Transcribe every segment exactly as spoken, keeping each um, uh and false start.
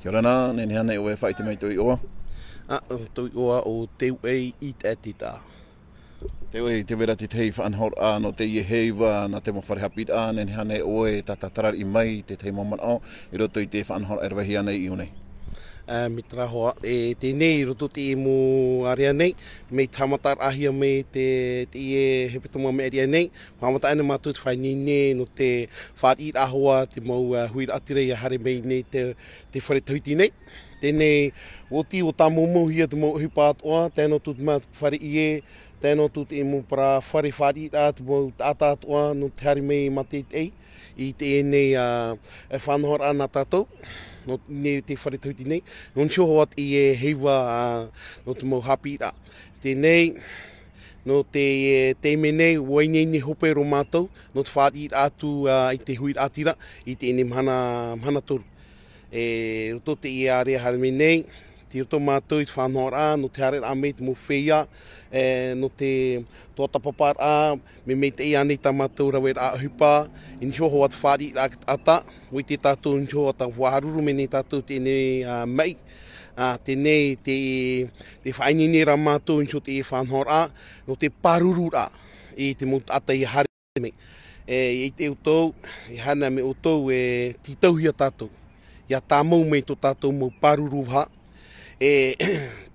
Kia ora na, nehenehe ānei ʻoe e faʻaʻite mai i tō iʻoa? Ā, tō iʻoa ʻo Teuʻei Itaetita. Teuʻei, tē vai ra te tahi faʻanahoraʻa nō teie heiva nā te mau fare haʻapiʻiraʻa, nehenehe ānei ʻoe e tātarariʻi mai i te tahi mau manaʻo i roto i te faʻanahoraʻa e rave hia nei i ʻō nei? Ā, mai te reira hoʻi, e teie nei i roto i teie mau area nei, mai te haʻamataraʻahia mai te, teie hepetoma meʻa riʻi nei, haʻamata ānei mātou te faʻaineine nō te fāriʻiraʻa hoʻi te mau, ā, huiraʻatira ʻia haere mai nei te, te fare tauhiti nei. Teie nei, ʻua oti, ʻua tāmauhia te mau ʻohipa atoʻa, tae noa atu te mau fare ʻie, tae noa atu te mau parau fare fāriʻiraʻa, te mau taʻata atoʻa, nō te haere mai i maitaʻi, i teie nei, ā, e faʻanahoraʻa nā tātou, nō, nei te fare tauhiti nei, nō niʻa hoʻi i teie heiva, ā, nō te mau haʻapiʻiraʻa. Teie nei, nō te, e, taime nei, ʻua ineine hope roa mātou, nō te fāriʻiraʻa atu, ā, i te huiraʻatira, i teie nei mahana, mahana toru. E roto i teie area haere mai nei, tei roto mātou i te faʻanahoraʻa, nō te haereraʻa mai te mau feiā, e, nō te tuatāpaparaʻa, mea maitaʻi ānei tā mātou raveraʻa ʻohipa, i niʻa hoʻi i te fāriʻiraʻa taʻata, ʻua ʻite tātou i niʻa hoʻi tā ʻoe e faʻaruru mai nei tātou teie nei, ā, maʻi. Ā, teie nei te, te faʻaineine ra mātou i niʻa hoʻi i teie faʻanahoraʻa, nō te pārururaʻa i te mau taʻata ʻia haere mai. E, ʻia ʻite ʻoutou, e haere mai ʻoutou e tītauhia tātou. ʻIa tāmau mai tō tātou mau pāruru vaha. E,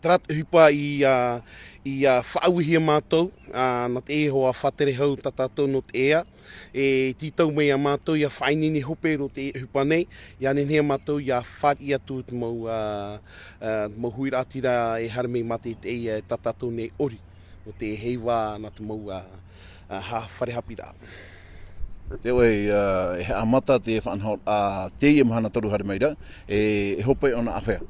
terā te ʻohipa i, ā, i, ā, faʻauehia mātou, ā, nā te ʻēʻa faʻaterehau tā tātou nō te ea. E, tītau mai ā mātou ʻia faʻaineine hope roa i te ʻohipa nei, ʻia nehenehe mātou ʻia fāriʻi atu te mau, ā, ā, mau huiraʻatira e haere mai i maitaʻi, e, tā tātou nei ʻori. Nō te heiva nā te mau, ā, ā, ha-, fare haʻapiʻiraʻa. Teuʻei, ā, e haʻamata te faʻanahoraʻa teie mahana toru haere mai ra, e, e hope ʻōna āfea?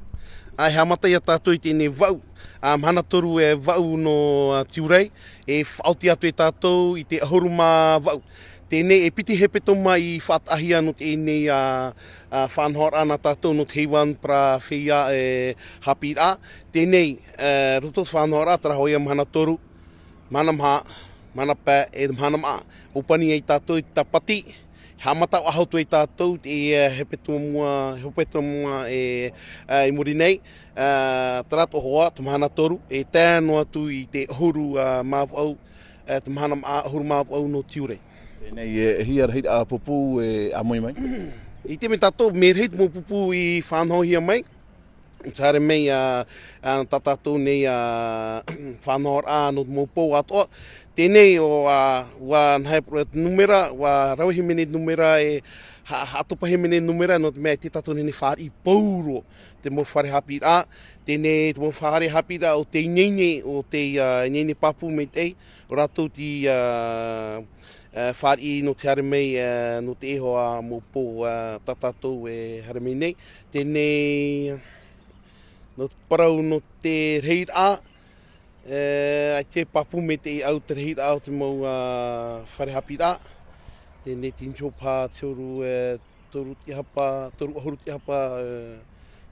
Ā, e haʻamata ia tātou i teie nei vaʻu, ā, mahana toru e vaʻu nō, ā, Tiurai, e faʻaoti atu ia tātou i te ʻahuru mā vaʻu. Teie nei e piti hepetoma i faʻataʻahia nō teie nei, ā, ā, faʻanahoraʻa nā tātou nō te heiva parau feiā, e, haʻapiʻiraʻa. Teie nei, ā, roto i te faʻanahoraʻa, terā hoʻi ia mahana toru, mahana maha, mahana pae, e mahana maʻa. ʻŌpani ai tātou i te tāpati, haʻamata faʻahou atu ai tātou i te, e, hepetoma, hepetoma, e, ā, i muri nei, ā, terā atoʻa hoʻi, te mahana toru, e tae noa atu i te ʻahuru, ā, mā vaʻu, ā, te mahana maʻa, ʻahuru mā vaʻu nō Tiurai. Teie nei, e, e hia rahiraʻa pupu e ʻāmui mai? ʻIte mai tātou, mea rahi te mau pupu i faʻanahohia mai, haere mai, ā, ā, tā tātou nei, ā, faʻanahoraʻa nō te mau pou atoʻa. Teie nei ʻo, ā, ʻua nāhea parau te numera, ʻua ravehia mai nei te numera e, ha-, haʻatopahia mai nei te numera, nō te mea e ʻite tātou nei fāriʻi pauroa te mau fare haʻapiʻiraʻa. Teie nei te mau fare haʻapiʻiraʻa ʻo tē ineine, ʻo tē, ā, ineine pāpū maitaʻi, ʻo rātou tei, ā, ā, fāriʻi nō te haere mai, ā, nō te ʻēʻa mau pou, ā, tā tātou e haere mai nei. Teie nei, nō te parau nō te rahiraʻa, ā, ʻaita e pāpū maitaʻi ʻau te rahiraʻa o te mau, ā, fare haʻapiʻiraʻa. Teie nei te niʻa paha te toru, ā, toru tīʻahapa, toru ʻahuru tīʻahapa, ā,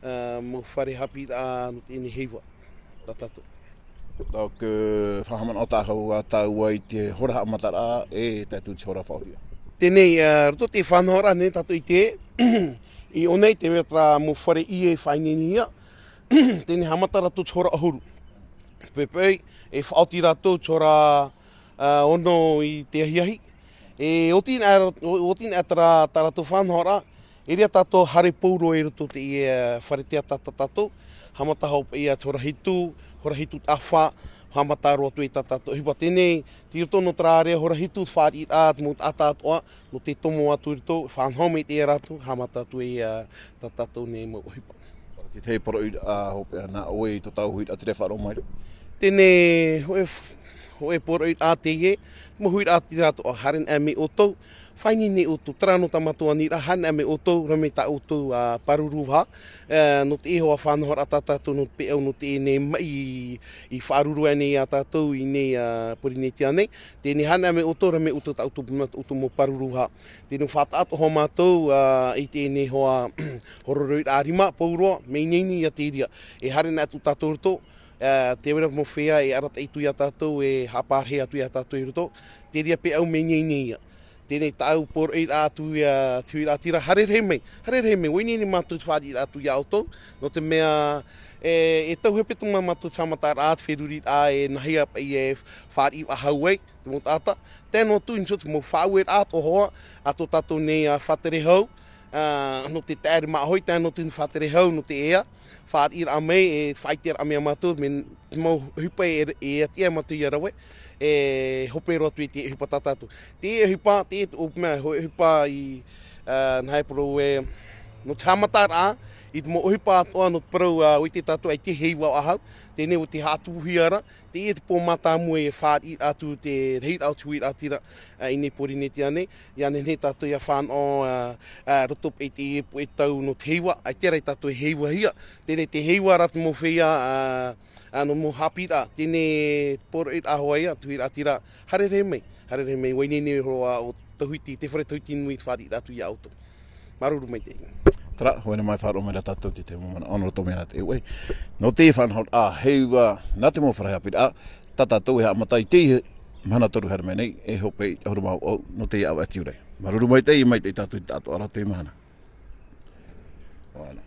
ā, mau fare haʻapiʻiraʻa nō teie nei heiva. Tā tātou. Donc, ā, faʻahaʻamanaʻo tātou ā tāua i te hora haʻamataraʻa e tae atu i te hora faʻaotiraʻa. Teie nei, ā, roto i te faʻanahoraʻa nei tātou i ʻite, i ʻō nei tē vai ra terā mau fare ʻie e faʻaineinehia, teie nei haʻamata rātou i te hora ʻahuru. Poʻipoʻi, e faʻaoti rātou i te hora, ā, ono i te ahiahi. E oti anaʻe, o-, oti anaʻe terā, tā rātou faʻanahoraʻa, e ʻere ā tātou e haere pauroa i roto i te, ā, fare teata tā tātou, haʻamata hopeʻa i te hora hitu, hora hitu taʻafa, haʻamata roa atu i tā tātou ʻohipa. Teie nei, tei roto nō terā area hora hitu, fāriʻiraʻa te mau taʻata atoʻa, nō te tomo atu i roto, faʻanaho maitaʻi rātou, haʻamata atu i, ā, tā tātou nei mau ʻohipa. Te tahi poroʻi, ā, hopeʻa nā ʻoe i tō tātou huiraʻatira e faʻaroʻo mai ra? Teie nei, hōʻē, hōʻē poroʻi teie, mau huiraʻatira atoʻa, haere anaʻe mai ʻoutou, faʻaineine ʻoutou, terā nō tā mātou aniraʻa, haere anaʻe mai ʻoutou, rave mai tā ʻoutou, ā, pāruru vaha, ā, nō te ʻēʻa faʻanahoraʻa tā tātou, nō te peʻau, nō teie nei maʻi i, i faʻaruru aʻe nei ia tātou i ʻō nei, ā, Pōrīnetia nei. Teie nei haere anaʻe mai ʻoutou, rave mai ʻoutou tā ʻoutou, tā ʻoutou mau pāruru vaha. Tē nō faʻataʻa atoʻa hoʻi mātou, ā, i teie nei hoʻi, hōroʻaraʻa rima, pauroa, mea ineine ia te reira. E haere anaʻe atu tātou i roto, ā, tē vai ra mau feiā e arataʻi atu ia tātou, e haʻaparahi atu ia tātou i roto. Te reira peʻau mea ineine ia. Tēnei tāʻu pōroʻi atu ia te huiraʻatira, haere rahi mai, haere rahi mai, ʻua ineine mātou te fāriʻi atu ia ʻoutou, nō te mea, e, e tau hepetoma mātou te haʻamataraʻa, te feruriraʻa, e nāhea paʻi e fāriʻi faʻahou ai, te mau taʻata, tae noa atu i niʻa i te mau faʻaueraʻa atoʻa hoʻi, a tō tātou nei a fātere hau, a, nō te taʻere māʻohi, tae noa atu i te fātere hau, nō te ea, fāriʻiraʻa mai, e faʻaʻiteraʻa mai mātou, mea te mau ʻohipa e, e ʻati ai mātou ia rave, e hope roa atu i te ʻohipa tā tātou. Te ʻohipa, te ʻohipa, hōʻē ʻohipa i, a, nāhea parau e, nō te haʻamataraʻa, i te mau ʻohipa atoʻa nō te parau, a, ʻua ʻite tātou ʻaita e heiva faʻahou, teie nei ʻua haʻatupuhia ra, teie te pō mātāmua e fāriʻi atu te rahiraʻa o te huiraʻatira, a, i nei Pōrīnetia nei, ʻia nehenehe tātou ʻia fānaʻo, a, a, roto paʻi i te puʻe tau nō te heiva, ʻaita rā tātou e heivahia, teie nei te heiva ra te mau feiā, a, a, nō te mau haʻapiʻiraʻa, teie nei pōroʻiraʻa hoʻi ia, te huiraʻatira, haere rahi mai, haere rahi mai, ʻua ineine roa ʻo Tauhiti, te fare Tauhiti nui i te fāriʻi atu ia ʻoutou. Māuruuru maitaʻi. Terā, hōʻē nei mai faʻaroʻo mai ra tātou i te mau manaʻo nō roto mai iā te ʻoe. Nō te faʻanahoraʻa heiva, nā te mau fare haʻapiʻiraʻa, tā tātou e haʻamata i te mahana toru haere mai nei, e hope i te ʻahuru mā vaʻu, nō te ʻāvaʻe tiurai. Māuruuru maitaʻi, maitaʻi tātou i te taʻatoʻaraʻa o teie mahana. ʻOia.